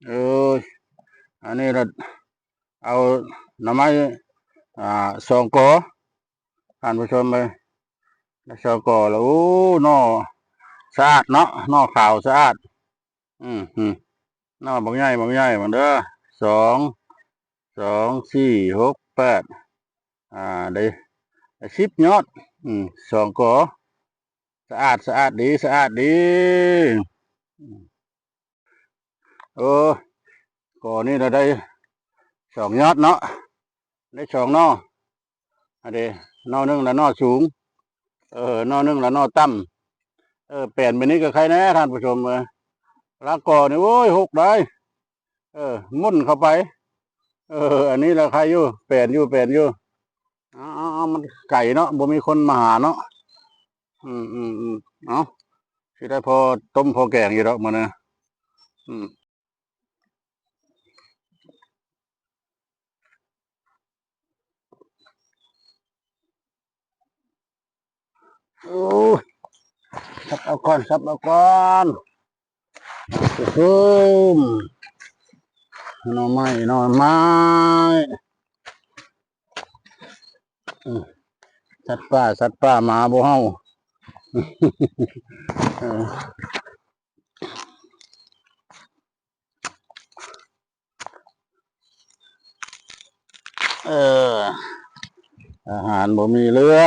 ເອີຍ ອັນນີ້ລະ ເອົາໜໍ່ໄມ້ ອ່າ ສອງກໍ ທ່ານຜູ້ຊົມເອີຍ ໄດ້ສອງກໍລະ. ໂອ້ ໜໍ່ສະອາດເນາະ ໜໍ່ຂາວສະອາດ. ອືມ ໜໍ່ບັກໃຫຍ່ ບັກໃຫຍ່ເບິ່ງເດີ ສອງ ສອງ ສີ່ ຫົກ ແປດ ອ່າ ໄດ້ ໄດ້ສິບຍອດ. ອືມ ສອງກໍ ສະອາດ ສະອາດດີ ສະອາດດີ. ເອີ ກໍນີ້ລະໄດ້ສອງຍອດເນາະ ໄດ້ສອງໜໍ່ ອັນເດ ໜໍ່ໜຶ່ງລະໜໍ່ສູງ ເອີ ໜໍ່ໜຶ່ງລະໜໍ່ຕ່ຳ. ເອີ ແປນແບບນີ້ກໍໄຄແດ່ທ່ານຜູ້ຊົມເອີຍ ລະກໍນີ້ ໂອ້ຍ ຫົກໄດ໋. ເອີ ໝຸ່ນເຂົ້າໄປ ເອີ ອັນນີ້ລະໄຄຢູ່ ແປນຢູ່ ແປນຢູ່. ເອົາ ເອົາ ເອົາ ມັນໄກເນາະ ບໍ່ມີຄົນມາຫາເນາະ. ອືມ ອືມ ອືມ ເອົາ ຊິໄດ້ພໍຕົ້ມພໍແກງຢູ່ດອກມື້ນີ້. ອືມ ໂອ້ຍ ສັບເອົາກ່ອນ ສັບເອົາກ່ອນ. ໂອ້ໂຫ ໜໍ່ໄມ້ ໜໍ່ໄມ້ ອືມ ສັດປ່າ ສັດປ່າ ໝາບໍ່ເຫົ່າ. ເອີ ເອີ ອາຫານບໍ່ມີເລືອ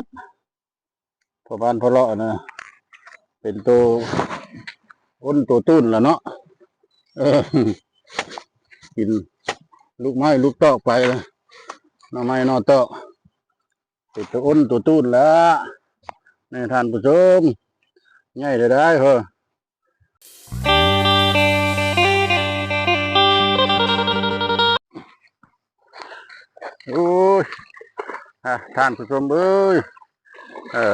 ດ. ພໍ່ບ້ານພໍ່ເລາະນະ ເປັນໂຕອົນໂຕຕູນລະເນາະ. ເອີ ກິນລູກໄມ້ລູກຕອກໄປລະ ໜໍ່ໄມ້ໜໍ່ຕອກ ເປັນໂຕອົນໂຕຕູນລະ. ນີ້ທ່ານຜູ້ຊົມ ໃຫຍ່ໄດ້ໆ ເຮີ. ໂອ້ຍ ອ່າ ທ່ານຜູ້ຊົມເອີຍ ເອີ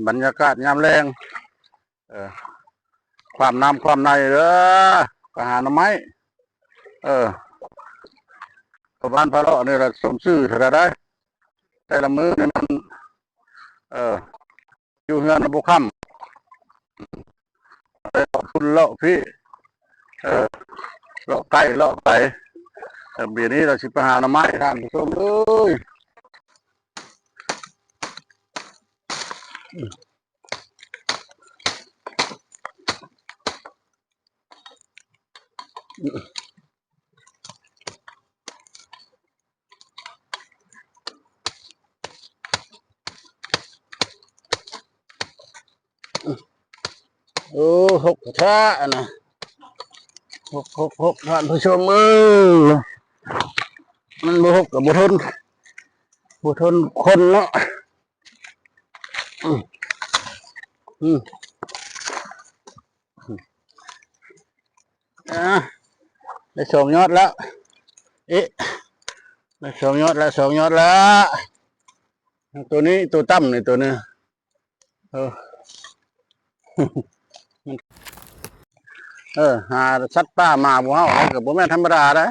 ບັນຍາກາດຍາມແລງ ເອີ ຄວາມນ້ຳຄວາມໃນເດີ ໄປຫາໜໍ່ໄມ້ ເອີ ພໍ່ບ້ານພາເລາະນີ້ລະ ສົມຊື່ເທົ່າໃດ ແຕ່ລະມື້ນີ້ມັນ ເອີ ຢູ່ເຮືອນບໍ່ຄ່ຳ ເລາະພຸ້ນເລາະພີ້ ເອີ ເລາະໃກ້ເລາະໄປ. ເອີ ບຽນີ້ລະຊິໄປຫາໜໍ່ໄມ້ ທ່ານຜູ້ຊົມເອີຍ. ໂອ້ ຫົກແທ້ອັນນະ ຫົກ ຫົກ ຫົກ ທ່ານຜູ້ຊົມເອີຍ ມັນບໍ່ຫົກກໍບໍ່ທົນ ບໍ່ທົນຄົນເນາະ. ອືມ ອືມ ອ່າ ໄດ້ສອງຍອດແລ້ວ ເອະ ໄດ້ສອງຍອດແລ້ວ ສອງຍອດແລ້ວ. ໂຕນີ້ໂຕຕ່ຳນີ້ ໂຕນີ້ ເອີ ເອີ ຫາສັດປ່າມາບໍ່ເຮົາ ກໍບໍ່ແມ່ນທຳມະດາເດ້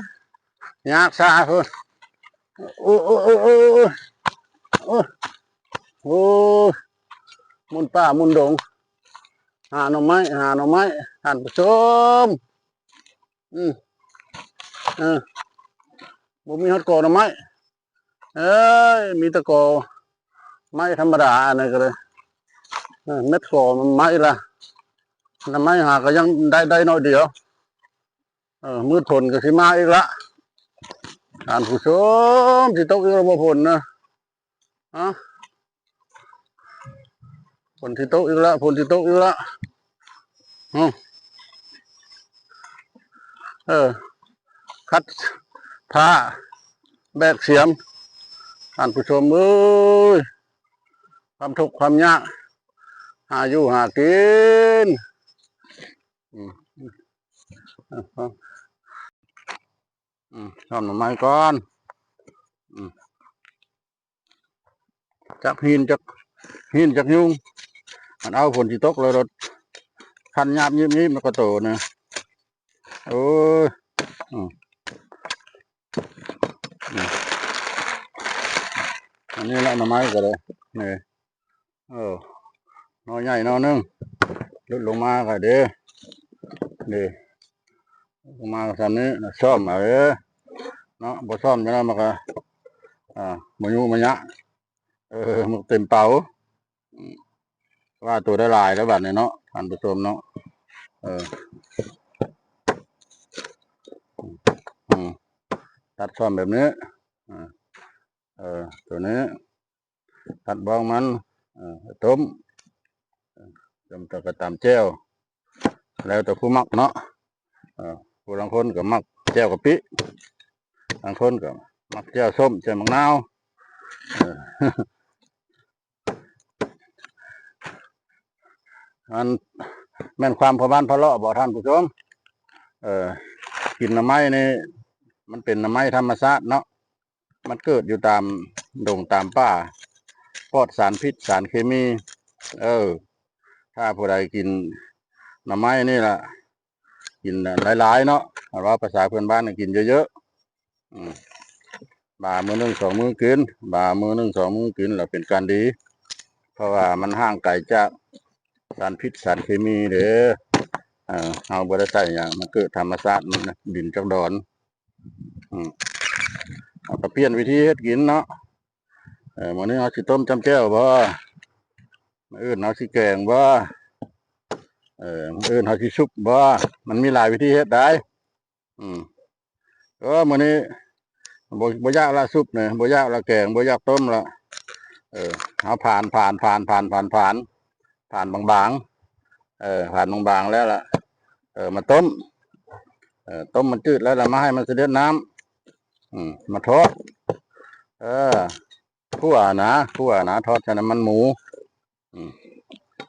ຍາກຊາພຸ້ນ. ໂອ້ ໂອ້ ໂອ້ ໂອ້ ໂອ້ ໂອ້ ໂອ້ ມຸນປ່າມຸນດົງ ຫາໜໍ່ໄມ້ ຫາໜໍ່ໄມ້ ທ່ານຜູ້ຊົມ. ອືມ ເອີ ບໍ່ມີຮອດກໍໜໍ່ໄມ້ ເອີຍ ມີແຕ່ກໍໄມ້ທຳມະດາ ອັນນີ້ກໍເລີຍ ເອີ ເມັດກໍໄມ້ລະ ໜໍ່ໄມ້ຫາກໍຍັງໄດ້ ໄດ້ໜ້ອຍດຽວ. ເອີ ມືດຝົນກໍຊິມາອີກລະ ທ່ານຜູ້ຊົມ ຊິຕົກອີກລະບໍ່ຝົນນະ? ຮະ ຝົນຊິຕົກອີກລະ ຝົນຊິຕົກອີກລະ. ເອີ ເອີ ຄັດຜ້າແບກສຽມ ທ່ານຜູ້ຊົມເອີຍ ຄວາມທຸກຄວາມຍາກ ຫາຢູ່ຫາກິນ. ອືມ ອືມ ຊອມໜໍ່ໄມ້ກ່ອນ ອືມ. ຈັກຫີນຈັກ ຫີນຈັກຍຸງ ມັນເອົາຝົນຊິຕົກແລ້ວ ຄັນຍາບຍິບໆ ມັນກໍໂຕນະ. ໂອ້ຍ ອືມ ອືມ ອັນນີ້ລະໜໍ່ໄມ້ກໍໄດ້ ນີ້ ເອີ ໜໍ່ໃຫຍ່ໜໍ່ໜຶ່ງ ຫຼຸດລົງມາກໍເດ້ ເດ້. ມາສ່ຳນີ້ ຊ້ອມເອົາເດີເນາະ ບໍ່ຊ້ອມຈັ່ງໃດມັນກໍ ອ່າ ມາຍຸມາຍະ ເອີ ມັນເຕັມເປົາ. ອືມ ວ່າໂຕໄດ້ຫຼາຍແລ້ວບາດນີ້ເນາະ ທ່ານຜູ້ຊົມເນາະ. ເອີ ອືມ ຕັດຊ້ອມແບບນີ້ ອາ ເອີ ໂຕນີ້ ຕັດບ້ອງມັນ ເອີ ຕົ້ມ ຕົ້ມແລ້ວກໍຕຳແຈ່ວ ແລ້ວແຕ່ຜູ້ມັກເນາະ. ເອີ ຜູ້ລາງຄົນກໍມັກແຈ່ວກະປິ ລາງຄົນກໍມັກແຈ່ວສົ້ມ ແຈ່ວໝາກນາວ. ເອີ ອັນ ແມ່ນຄວາມພໍ່ບ້ານພາເລາະບໍ່ທ່ານຜູ້ຊົມ? ເອີ ກິນໜໍ່ໄມ້ນີ້ ມັນເປັນໜໍ່ໄມ້ທຳມະຊາດເນາະ ມັນເກີດຢູ່ຕາມດົງຕາມປ່າ ປອດສານພິດສານເຄມີ. ເອີ ຖ້າຜູ້ໃດກິນໜໍ່ໄມ້ນີ້ລະ ກິນຫຼາຍໆເນາະ ເວົ້າພາສາເພື່ອນບ້ານ ໃຫ້ກິນເຍີະໆ. ອືມ ບາມື້ໜຶ່ງສອງມື້ກິນ ບາມື້ໜຶ່ງສອງມື້ກິນ ແລ້ວເປັນການດີ ເພາະວ່າມັນຫ່າງໄກຈາກສານພິດສານເຄມີເດ້. ເອີ ເຮົາບໍ່ໄດ້ໃສ່ຫຍັງ ມັນເກີດທຳມະຊາດ ມັນດິນຈາກດອນ. ອືມ ເຮົາກໍປ່ຽນວິທີເຮັດກິນເນາະ. ເອີ ມື້ນີ້ເຮົາຊິຕົ້ມຈ້ຳແຈ່ວບໍ່? ມື້ອື່ນເຮົາຊິແກງບໍ່? ເອີ ມື້ອື່ນເຮົາຊິຊຸບບໍ່? ມັນມີຫຼາຍວິທີເຮັດໄດ໋. ອືມ ເອີ ມື້ນີ້ບໍ່ ບໍ່ຢາກລະຊຸບນີ້ ບໍ່ຢາກລະແກງ ບໍ່ຢາກຕົ້ມລະ. ເອີ ເຮົາຜານ ຜານ ຜານ ຜານ ຜານ ຜານ ຜານບາງໆ ເອີ ຜານບາງໆແລ້ວລະ ເອີ ມາຕົ້ມ ເອີ ຕົ້ມມັນຈືດແລ້ວລະ ມາໃຫ້ມັນສະເດັດນ້ຳ ອືມ ມາທອດ ເອີ ຂົ້ວນະ ຂົ້ວນະ ທອດໃສ່ນ້ຳມັນໝູ. ອືມ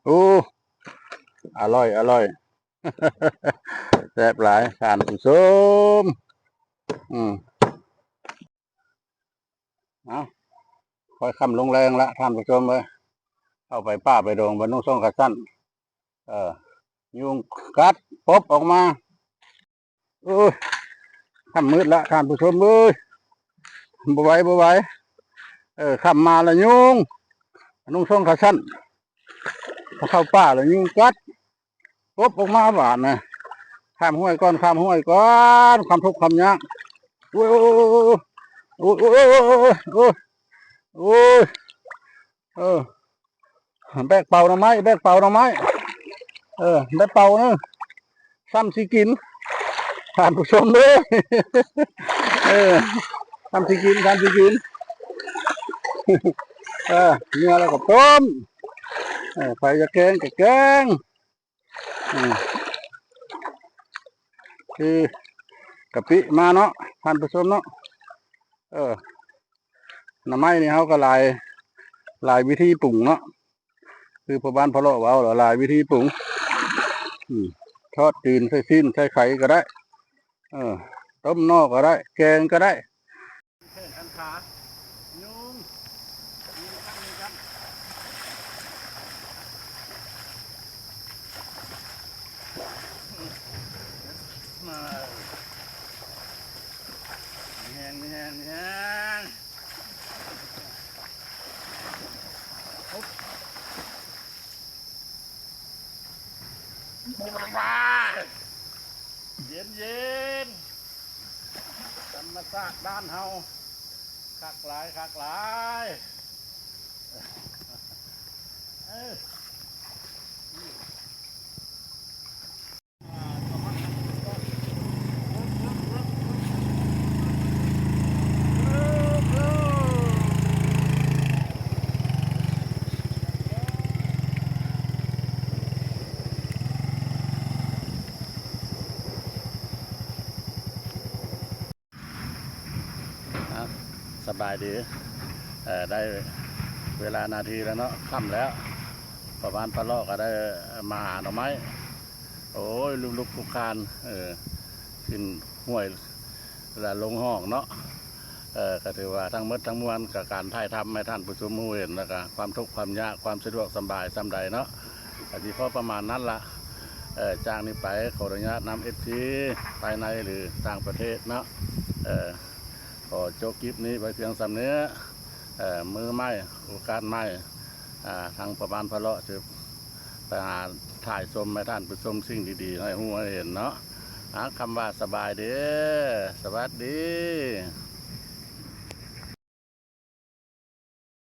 ໂອ້ ອະລ່ອຍ ອະລ່ອຍ ແຊບຫຼາຍທ່ານຜູ້ຊົມ. ອືມ ເອົາ ຄ່ອຍຄ່ຳລົງແລງລະທ່ານຜູ້ຊົມເອີຍ ເຂົ້າໄປປ່າໄປດົງ ບ້ານໜອງສອງຂາສັ້ນ ເອີ ຍຸງກັດປົບອອກມາ. ໂອ້ຍ ຄ່ຳມືດລະທ່ານຜູ້ຊົມເອີຍ ບໍ່ໄຫວ ບໍ່ໄຫວ. ເອີ ຄ່ຳມາລະຍຸງ ໜຸ່ງສົ້ງຂາສັ້ນ ເຂົ້າປ່າລະຍຸງກັດປົບອອກມາບາດນະ. ຂ້າມຫ້ວຍກ່ອນ ຂ້າມຫ້ວຍກ່ອນ ຄວາມທຸກຄວາມຍາກ. ໂອ້ຍ ໂອ້ຍ ໂອ້ຍ ໂອ້ຍ ໂອ້ຍ ໂອ້ຍ ໂອ້ຍ ເອີ ແບກເປົາໜໍ່ໄມ້ ແບກເປົາໜໍ່ໄມ້ ເອີ ໄດ້ເປົາໜຶ່ງ ຊ້ຳຊິກິນ ທ່ານຜູ້ຊົມເອີຍ. ເອີ ຊ້ຳຊິກິນ ຊ້ຳຊິກິນ ເອີ ເມື່ອແລ້ວກໍຕົ້ມ ເອີ ໃຜຢາກແກງກໍແກງ. ອືມ ຄືກະປິມາເນາະ ທ່ານຜູ້ຊົມເນາະ. ເອີ ໜໍ່ໄມ້ນີ້ເຮົາກໍຫຼາຍ ຫຼາຍວິທີປຸງເນາະ ຄືພໍ່ບ້ານພາເລາະເວົ້າລະ ຫຼາຍວິທີປຸງ. ອືມ ທອດຕີນໃສ່ຊີ້ນໃສ່ໄຂ່ກໍໄດ້ ເອີ ຕົ້ມໜໍ່ກໍໄດ້ ແກງກໍໄດ້. ແຂ່ງກັນຂາ ຍຸງ ຍຸງກັດ ຍຸງກັດ ມາ ມີແຮງ ມີແຮງ ມີແຮງ ເຢັນໆ. ທຳມະຊາດບ້ານເຮົາ ຄັກຫຼາຍ ຄັກຫຼາຍ. ອ່າ ສະບາຍດີ ເອີ ໄດ້ເວລານາທີແລ້ວເນາະ ຄ່ຳແລ້ວ ປະມານປະເລາະກໍໄດ້ມາຫາໜໍ່ໄມ້. ໂອ້ຍ ລຸກໆຄຸກຄານ ເອີ ຂຶ້ນຫ້ວຍ ແລະ ລົງຮ່ອງເນາະ. ເອີ ກໍຖືວ່າທັງໝົດທັງມວນ ກໍການຖ່າຍທຳໃຫ້ທ່ານຜູ້ຊົມຮູ້ເຫັນ ແລ້ວກໍຄວາມທຸກຄວາມຍາກ ຄວາມສະດວກສະບາຍສ່ຳໃດເນາະ ກໍຊິພໍປະມານນັ້ນລະ. ເອີ ຈາກນີ້ໄປຂໍອະນຸຍາດນຳເອັຟຊີພາຍໃນ ຫຼື ຕ່າງປະເທດເນາະ ເອີ ຂໍຈົບຄລິບນີ້ໄວ້ພຽງສ່ຳນີ້. ເອີ ມື້ໃໝ່ ໂອກາດໃໝ່ ອ່າ ທາງພໍ່ບ້ານພາເລາະຈະໄປຫາຖ່າຍຊົມໃຫ້ທ່ານຜູ້ຊົມສິ່ງດີໆ ໃຫ້ຮູ້ໃຫ້ເຫັນເນາະ. ຫາຄຳວ່າສະບາຍເດີ້. ສະຫວັດດີ.